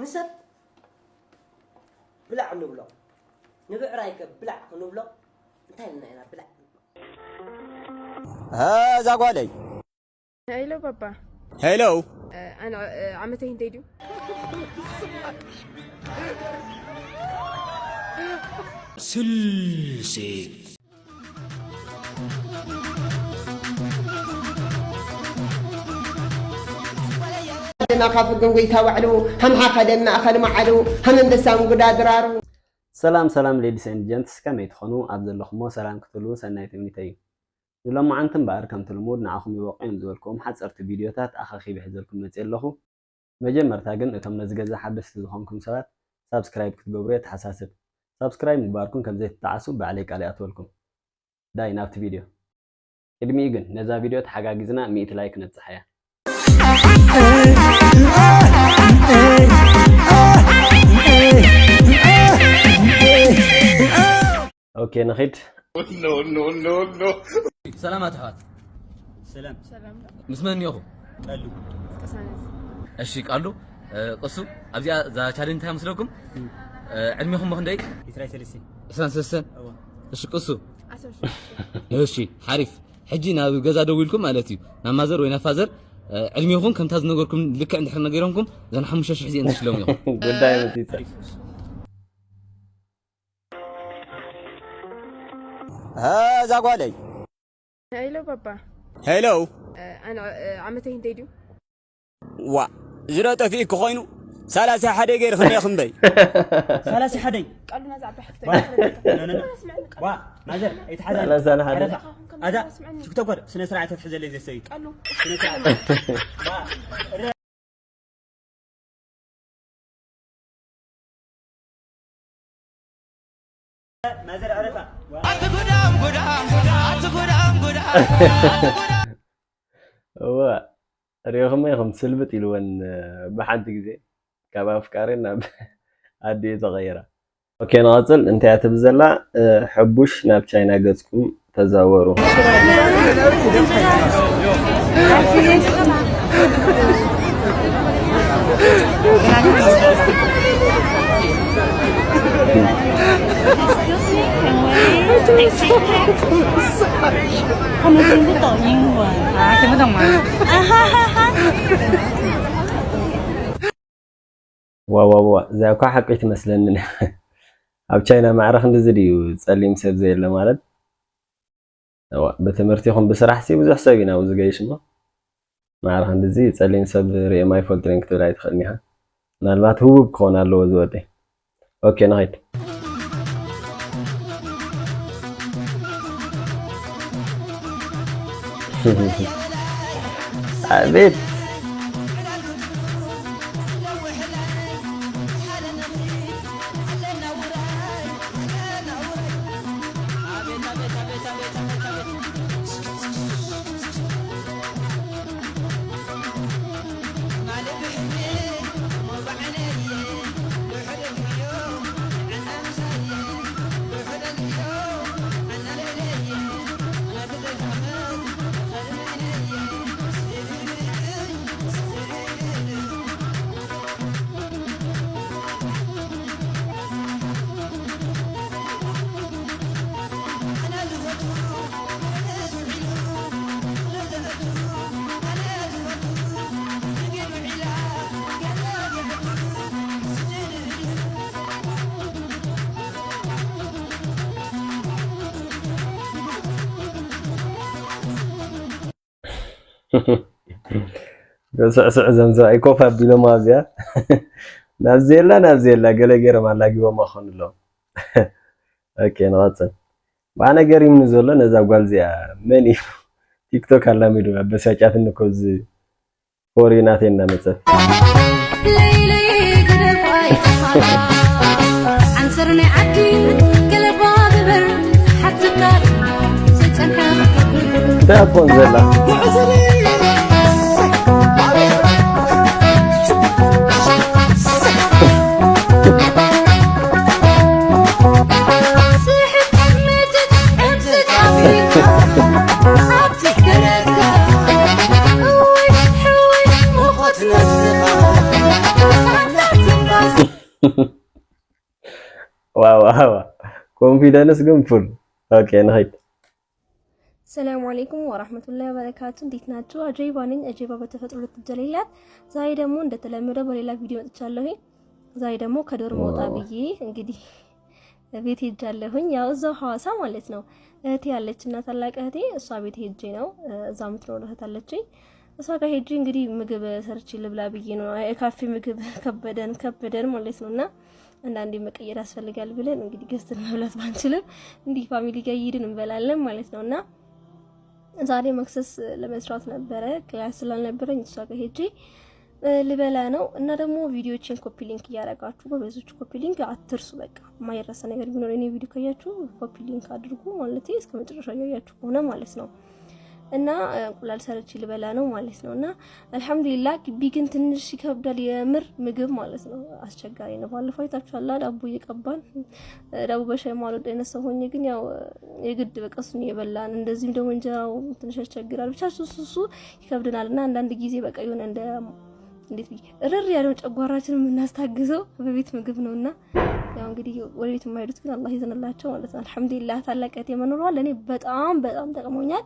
ንሰብ ብላዕ ንብሎ፣ ንብዕራይ ከ ብላዕ ክንብሎ እንታይ ኢልና ኢና ብላዕ? እዛ ጓለይ። ሄሎ ባባ። ሄሎ። ኣነ ዓመተይ እንተይ ድዩ? ስልሲ። ደማ ካብ ፍግን ጎይታ ባዕሉ፣ ሃም ሓኸ ደም ማእኸል ማዕሉ፣ ሃም ኣንበሳ እንጉዳ ድራሩ። ሰላም ሰላም ladies and gents፣ ከመይ ትኾኑ? ኣብ ዘለኹሞ ሰላም ክትህልዉ ሰናይ ትምኒተይ እዩ። ንሎማዓንቲ እምበኣር ከምቲ ልሙድ ንዓኹም ይበቑ እዮም ዝበልክዎም ሓፀርቲ ቪድዮታት ኣኻኺበ ሒዘልኩም መፅየ ኣለኹ። መጀመርታ ግን እቶም ነዚ ገዛ ሓደስቲ ዝኾንኩም ሰባት ሳብስክራይብ ክትገብሩ የተሓሳስብ። ሳብስክራይብ ምግባርኩም ከም ዘይትጠዓሱ ባዕለይ ቃል ይኣትወልኩም። ዳይ ናብቲ ቪድዮ። ቅድሚኡ ግን ነዛ ቪድዮ ተሓጋጊዝና ሚእቲ ላይክ ነብፅሓያ። ኦኬ ንኺድ። ሰላም ኣሕዋት። ሰላም። ሰላም ዶ? ምስ መን እኒኦኹም? ቀሉ። ቅሳነት። እሺ ቃሉ፣ እ፣ ቅሱ ኣብዚኣ እዛ ቻሌንጅ እንታይ መስለኩም? እ፣ ዕድሜኹም ክንደይ? ዕስራን ሰለስተን። ዕስራን ሰለስተን? እወ። እሺ ቅሱ። ዓሰርተ ሸውዓተ። እሺ ሓሪፍ። ሕጂ ናብ ገዛ ደው ኢልኩም ማለት እዩ ናብ ማዘር ወይ ናብ ፋዘር፣ እ፣ ዕድሜኹም ከምታ ዝነገርኩም ልክዕ እንድሕር ነጊሮምኩም እዘን ሓሙሽተ ሽሕ እዚአን ትሽለሙ ኢኹም። ጉዳይ መቲጸ። እዛ ጓለይ። ሄሎ ባባ። ሄሎ። ኣነ ዓመተይ ክንደይ ድዩ? ዋ፣ ዝሮ ጠፊእኪ ኮይኑ ሰላሳ ሓደ ገይርክኒ ኢኺ እምበይ። ሰላሳ ሓደ? ቃሉ ነዛ ዓባይ ሓፍተይ ዋ፣ ኖ፣ ኖ፣ ኖ። ስምዕኒ፣ ቃሉ። ዋ፣ ማዘር፣ ኣይትሓዛ። ሰላሳ ሓደ። ዓረፋ። ኣዛ፣ ስምዕኒ። ቲክቶከር፣ ስነ ስርዓት ትሕዘለይ ዘሰይ። ቃሉ። ስነ ስርዓት። ዋ፣ ማዘር ዓረፋ። ኣቲ ጉዳም ጉዳም፣ ኣቲ ጉዳም ጉዳም። እወ፣ ሪኢኹሞ ኢኹም ስልብጥ ኢልወን ብሓንቲ ግዜ ካብ ኣፍቃሪ ናብ ኣዲኡ ተቐይራ። ኦኬ፣ ንቐጽል። እንታይ እያ ትብል ዘላ? እ፣ ሕቡሽ ናብ ቻይና ገጽኩም ተዛወሩ። Excuse me, can we? 他们听不懂英文。啊，听不懂吗？啊哈哈哈。 ዋ ዋ ዋ፣ እዚኣ እኳ ሓቂ ትመስለኒ። ኣብ ቻይና ማዕረ ክንድዚ ድዩ ጸሊም ሰብ ዘየለ ማለት? እዋ፣ ብትምህርቲ ይኹን ብስራሕ ሲ ብዙሕ ሰብ ኢና ኣብዚ ገይሽ እሞ፣ ማዕረ ክንድዚ ጸሊም ሰብ ርእየ ኣይፈልጥን እየ ክትብል ኣይትኽእልን ኢኻ። ምናልባት ህቡብ ክኾን ኣለዎ እዚ ወደይ። ኦኬ፣ ንኸይድ። ኣቤት። ስዕስዕ ዘምዘም ኣይኮፍ ኣቢሎም ኣብዚኣ። ናብዚ የላ፣ ናብዚ የላ፣ ገለ ገይሮም ኣላጊቦማ ክኾኑ ኣለዎም። ኦኬ፣ ንቐጽል። ብኣነ ገሪምኒ ዘሎ ነዛ ጓል እዚኣ መን እዩ ቲክቶክ ኣላሚዱ ኣበሳጫትኒ እኮ እዚ ፎሪ ናተይ እናመጸት። ለይለይ ግደፍ ኣይጠፋላ፣ ዓንሰር ናይ ዓዲ ገለባ ግበር፣ ሓትካ ዘይጸንሐ እንታይ ኣትኮን ዘላ? ዋው ዋው ኮንፊደንስ ግን ፉል። ኦኬ ንኸይድ። ሰላም አለይኩም ወራህመቱላሂ ወበረካቱ። እንዴት ናችሁ? አጀይባ ነኝ። አጀይባ በተፈጥሮ ልትጀለላት። ዛሬ ደግሞ እንደተለመደው በሌላ ቪዲዮ መጥቻለሁኝ። ዛሬ ደግሞ ከዶርም ወጣ ብዬ እንግዲህ ቤት ሄጃለሁኝ። ያው እዛው ሐዋሳ ማለት ነው። እህቴ ያለች እና ታላቅ እህቴ እሷ ቤት ሄጄ ነው። እዛ የምትኖር እህት አለችኝ። እሷ ጋር ሄጄ እንግዲህ ምግብ ሰርቼ ልብላ ብዬ ነው። የካፌ ምግብ ከበደን ከበደን ማለት ነው። እና አንዳንዴ መቀየር ያስፈልጋል ብለን እንግዲህ ገዝተን መብላት ባንችልም እንዲህ ፋሚሊ ጋር እየሄድን እንበላለን ማለት ነው። እና ዛሬ መክሰስ ለመስራት ነበረ፣ ክላስ ስላልነበረኝ እሷ ጋር ሄጄ ልበላ ነው። እና ደግሞ ቪዲዮዎችን ኮፒ ሊንክ እያደረጋችሁ ጎበዞች፣ ኮፒ ሊንክ አትርሱ። በቃ የማይረሳ ነገር ቢኖር እኔ ቪዲዮ ካያችሁ ኮፒ ሊንክ አድርጉ ማለት እስከ መጨረሻ እያያችሁ ከሆነ ማለት ነው። እና እንቁላል ሰርቼ ልበላ ነው ማለት ነው። እና አልሐምዱሊላ ግቢ ግን ትንሽ ይከብዳል የምር ምግብ ማለት ነው። አስቸጋሪ ነው። ባለፈው አይታችኋላ ዳቦ እየቀባን ዳቦ በሻይ ማልወድ አይነት ሰው ሆኜ ግን ያው የግድ በቃ እሱን እየበላን እንደዚህም ደግሞ እንጀራው ትንሽ ያስቸግራል። ብቻ እሱ እሱ እሱ ይከብደናል። እና አንዳንድ ጊዜ በቃ የሆነ እንደ እንዴት ብዬ እርር ያለው ጨጓራችን የምናስታግዘው በቤት ምግብ ነው። እና ያው እንግዲህ ወደ ቤት የማይሄዱት ግን አላህ ይዘንላቸው ማለት ነው። አልሐምዱሊላህ ታላቅ እህቴ መኖሯ ለእኔ በጣም በጣም ጠቅሞኛል።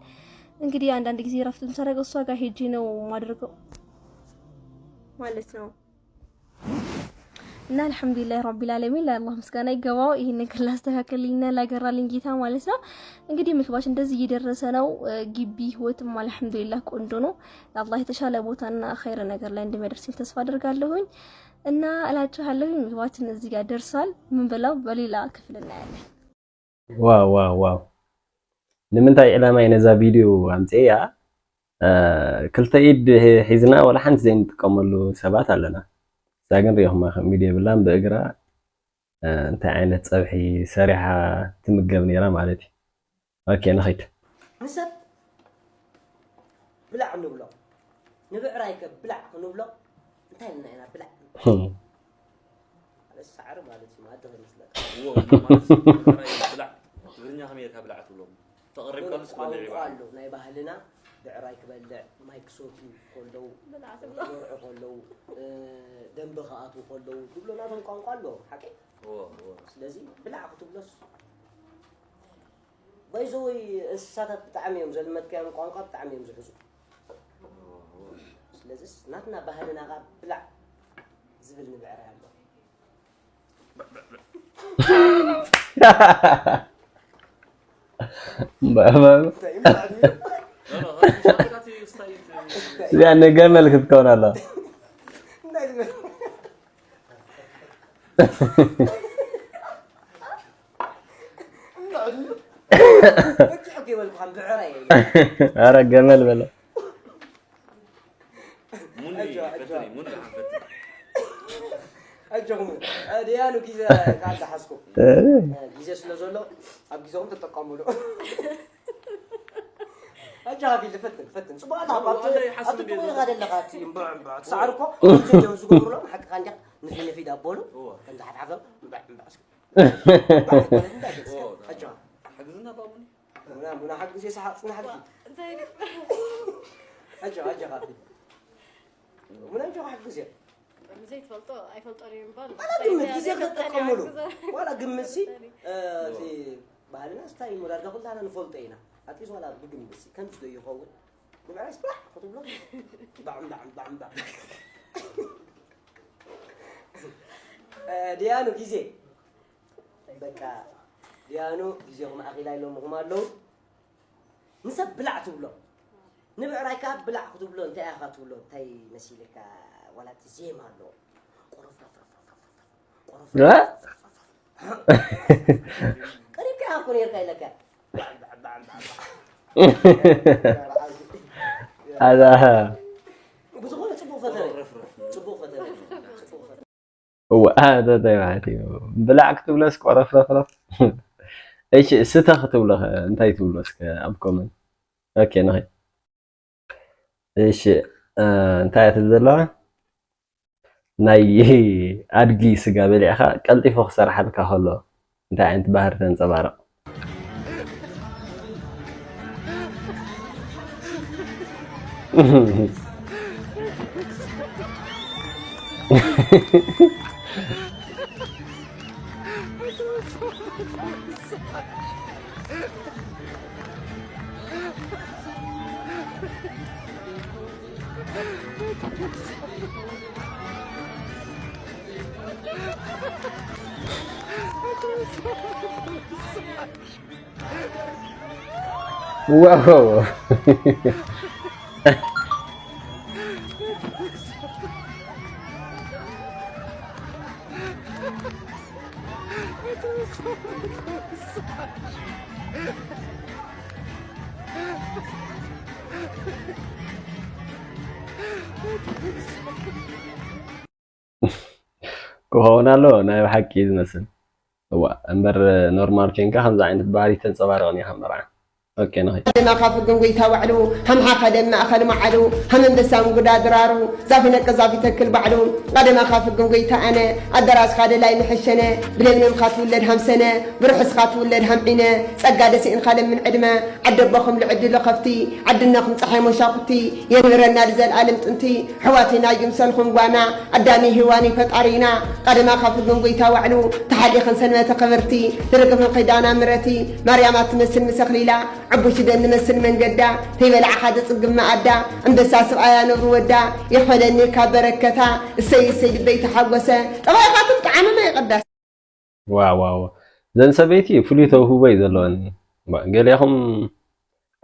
እንግዲህ አንዳንድ ጊዜ እረፍት የምሰረገው እሷ ጋር ሄጄ ነው የማደርገው ማለት ነው። እና አልሐምዱሊላህ ረቢል ዓለሚን ለአላህ ምስጋና ይገባው። ይህን ነገር ላስተካከልልኝና ላገራልኝ ጌታ ማለት ነው። እንግዲህ ምግባችን እንደዚህ እየደረሰ ነው። ግቢ ህይወትም አልሐምዱሊላህ ቆንጆ ነው። አላህ የተሻለ ቦታና ኸይር ነገር ላይ እንደሚያደርሰኝ ተስፋ አደርጋለሁኝ። እና እላችኋለሁኝ ምግባችን እዚህ ጋር ደርሷል። ምን ብለው በሌላ ክፍል እናያለን። ዋው ዋው ዋው ንምንታይ ዕላማ እየ ነዛ ቪድዮ ኣምፅኤያ? ክልተ ኢድ ሒዝና ዋላ ሓንቲ ዘይንጥቀመሉ ሰባት ኣለና። እዛ ግን ሪኢኹማ ከም ኢድ የብላን ብእግራ እንታይ ዓይነት ፀብሒ ሰሪሓ ትምገብ ነይራ ማለት እዩ። ኦኬ ንኸይድ። ንሰብ ብላዕ ንብሎ፣ ንብዕራይከ ብላዕ ክንብሎ እንታይ ኢልና ኢና ብላዕ? ሳዕሪ ማለት እዩ። ማዲ ከይመስለካ። እዎ፣ እሞ ማለት ብዕራይ ብላዕ፣ ትግርኛ ከመይ ኢልካ ብላዕ ትብሎ? ተቐሪብካሉስ ክበልዕ ይበሃል። ቋንቋ ኣሎ ናይ ባህልና። ብዕራይ ክበልዕ፣ ማይ ክሰትዩ ከለዉ፣ መርዑ ከለዉ፣ ደንበ ክኣትዉ ከለዉ ዝብሎ ናቶም ቋንቋ ኣለዎም። ሓቂ? እዎ፣ እዎ። ስለዚ ብላዕ ክትብሎስ ባይዘወይ እንስሳታት ብጣዕሚ እዮም ዘልመድካዮም ቋንቋ ብጣዕሚ እዮም ዝሕዙ። ስለዚስ ናትና ባህልና ካ ብላዕ ዝብል ንብዕራይ ኣሎ። እዚኣ ንገመል ክትከውን ኣላ። ኣረ ገመል በለ። ኣጆኹም ደያኑ ግዜ ካልዳሓዝኩም ግዜ ስለ ዘሎ ኣብ ግዜኹም ተጠቀሙሉ። ኣጆኻ ፊል ፈትን ፈትን ጽቡቕ ኣታ ኣብቲ ጥቑ ኢኻ ዘለኻ እቲ እምብዕ እምብዕ ትሰዓር እኮ ከምዚ እዮም ዝገብሩሎም ሓቅኻ እንዲያ ንፊ ንፊ ዳቦሉ ከምዚ ሓፍሓፈ እምብዕ እምብዕ ኣጆኻ ሓግዝና ባቡኒ ሙና ሙና ሓግዝ የሰሓቕ ጽናሕልኪ ኣጆኻ ኣጆኻ ፊል ሙና ኣጆኻ ሓግዝ እየ ዘይትፈልጦ ኣይፈልጦ ሪምባል ግምት ግዜ ክተጥቀምሉ ዋላ ግምት ሲ እቲ ባህልና ስታይ እሞ ዳርጋ ኩላና ንፈልጦ ኢና ኣትሊስ ዋላ ብግምት ሲ ከምዚ ዶ ይኸውን ንብዕራይስ ብላዕ ክትብሎ ባዕም ባዕም ባዕም ባዕ ድያኑ ግዜ በቃ ድያኑ ግዜኹም ኣኺላ ኢሎምኹም ኣለዉ ንሰብ ብላዕ ትብሎ ንብዕራይ ከዓ ብላዕ ክትብሎ እንታይ ኢኻ ትብሎ እንታይ መሲልካ ዋላ እቲ ዜማ ኣለዎ ቆረፍረፍረፍረፍረፍ ቆረፍረፍረፍረፍ ቀሪብካ ኢኻ እኮ ነርካ ኢለካ ኣዛ ብዝኾነ ፅቡቅ ፈተነ ፅቡቅ ፈተነ እዋ ተታይ ማለት እዩ ብላዕ ክትብለስ ቆረፍረፍረፍ እሺ ስተ ክትብሎ እንታይ ትብሎ እስከ ኣብ ኮመንት ኦኬ ንኸ እሺ እንታይ ትብል ዘለዋ ናይ ኣድጊ ስጋ በሊዕካ ቀልጢፉ ክሰርሓልካ ከሎ እንታይ ዓይነት ባህሪ ተንፀባርቕ ዋው። ክኸውን ኣለዎ፣ ናይ ብሓቂ እዩ ዝመስል። እዋ እምበር፣ ኖርማል ኬንካ ከምዚ ዓይነት ባህሪ ተንጸባርቕን ኢኻ መርዓ። ኦኬ፣ ንኸይድ። ቀደማ ካብ ፍግም ጎይታ ባዕሉ፣ ሃምሓ ከደም ማእኸል ማዕሉ፣ ሃም ኣንበሳ ምጉዳ ድራሩ፣ ዛፊ ነቀ ዛፊ ተክል ባዕሉ። ቀደማ ካብ ፍግም ጎይታ ኣነ፣ ኣደራስካ ደላይ ምሐሸነ፣ ብለምለምካ ትውለድ ሃምሰነ፣ ብርሑስካ ትውለድ ሃምዒነ፣ ጸጋ ደሲእንካ ለምን ዕድመ፣ ዓደቦኹም ልዕድሎ ከፍቲ፣ ዓድነኹም ጸሓይ ሞሻኹቲ፣ የንብረና ልዘልኣለም ጥንቲ፣ ኣሕዋትና ይምሰልኩም ጓና፣ ኣዳሚ ሄዋኒ ፈጣሪና፣ ቀደማ ካብ ፍግም ጎይታ ዋዕሉ፣ ተሓሊኸን ሰንበተ ክብርቲ፣ ትርግፍን ኺዳና ምረቲ፣ ማርያማ ትመስል ምስ ኣኽሊላ፣ ዕቡሽ ደን ንመስል መንገዳ፣ ተይበላዕኻ ዘጽግብ መኣዳ፣ ኣንበሳ ስብኣያ ነብሩ ወዳ፣ ይኽፈለኒ ካብ በረከታ፣ እሰይ እሰይ ልበይ ተሓጎሰ፣ ጠባይኻትም ጠዓመና ይቐዳስ። ዋው፣ ዋው፣ ዋው። ዘን ሰበይቲ ፍሉይ ተውህቦ እዩ ዘለወን። ባ-፣ ገሊኹም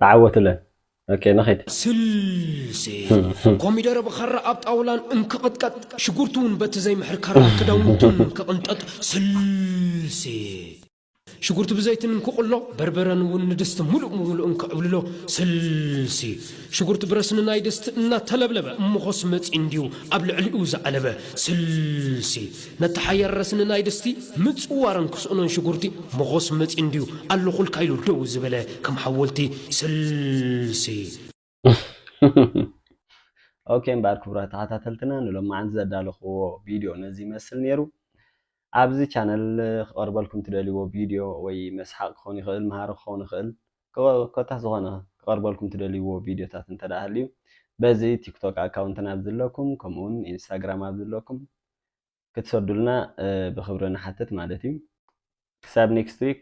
ተዓወትለን። ኦኬ፣ ንኺድ። ስልሲ። ኮሚደረ ብኻራ ኣብ ጣውላን እንክቕጥቀጥ፣ ሽጉርቲ እውን በቲ ዘይምሕር ካራ ክዳውንቱን ክቕንጠጥ። ስልሲ። ሽጉርቲ ብዘይትን እንክቕሎ፣ በርበረን እውን ንድስቲ ሙሉእ ሙሉእ እንክዕብልሎ። ስልሲ። ሽጉርቲ ብረስኒ ናይ ድስቲ እናተለብለበ፣ እምኾስ መጺ እንድዩ ኣብ ልዕሊኡ ዝዓለበ። ስልሲ። ነቲ ሓያል ረስኒ ናይ ድስቲ ምጽዋርን ክስእኖን ሽጉርቲ፣ ሞኾስ መጺ እንድዩ ኣለኹልካ ኢሉ ደው ዝበለ ከም ሓወልቲ። ስልሲ። ኦኬ፣ እምበኣር ክቡራት ተኸታተልትና፣ ንሎማዓንቲ ዘዳለኽዎ ቪድዮ ነዚ ይመስል ነይሩ። ኣብዚ ቻነል ክቐርበልኩም ትደልይዎ ቪድዮ ወይ መስሓቕ ክኸውን ይኽእል፣ መሃሪ ክኸውን ይኽእል፣ ኮ-፣ ኮታስ ዝኾነ ክቐርበልኩም ትደልይዎ ቪድዮታት እንተ ደኣ ሃልዩ፣ በዚ ቲክቶክ ኣካውንትና ኣብ ዘለኩም፣ ከምኡውን ኢንስታግራም ኣብ ዘለኩም ክትሰዱልና፣ እ፣ ብኽብሪ ንሓትት ማለት እዩ። ክሳብ ኔክስት ዊክ፣